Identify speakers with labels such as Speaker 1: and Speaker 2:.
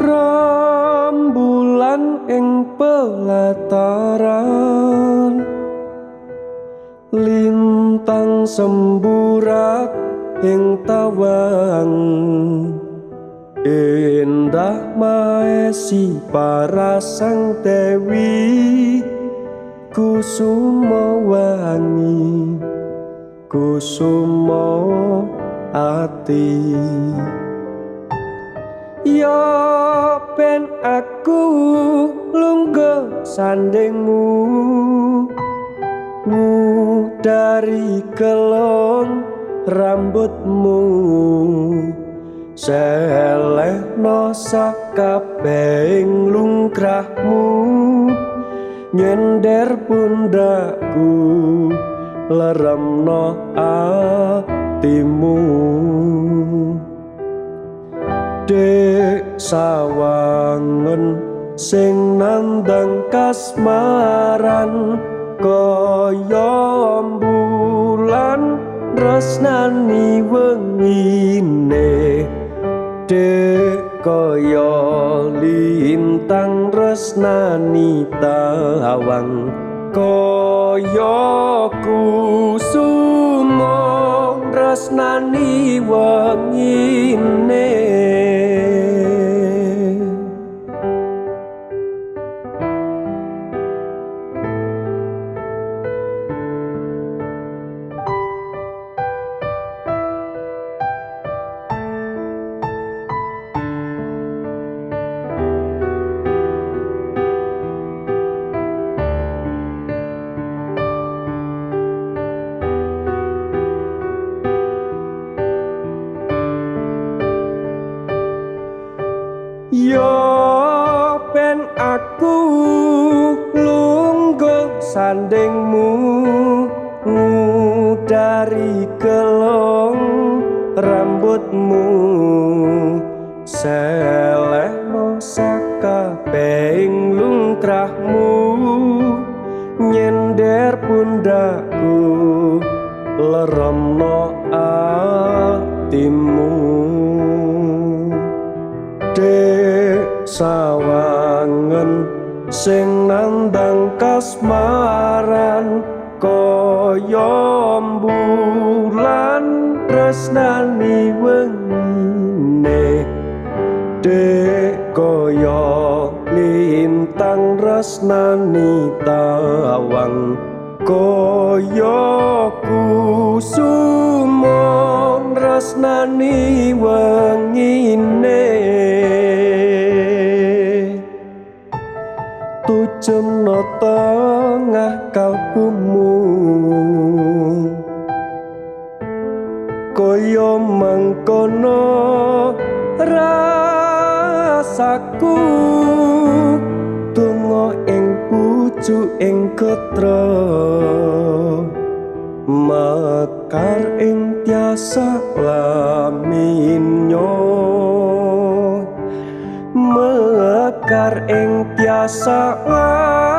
Speaker 1: Rembulan ing pelataran, lintang semburat ing tawang, endah maesi para sang dewi, kusuma wangi kusuma ati. Ya ben aku lungguh sandingmu, ngudari kelong rambutmu, selehno sakabehing lungkrahmu, nyender pundakku leremno atimu. Dek sawangen sing nandang kasmaran, kaya bulan tresnani wengine, dek kaya lintang tresnani tawang, kaya kusuma tresnani wengine. Ya ben aku lungguh sandingmu, ngudari kelong rambutmu, selehno sakabehing lungkrahmu, nyender pundakku leremno atimu. Dek sawangen sing nandang kasmaran, kaya bulan tresnani wengine, dek kaya lintang tresnani tawang, kaya kusuma tresnani wengine. Tujemno tengah kalbumu, kaya mangkono rasaku, donga ing pucuk ing ketra, mekar ing tiasa laminyo, mekar ing tiasa laminyo.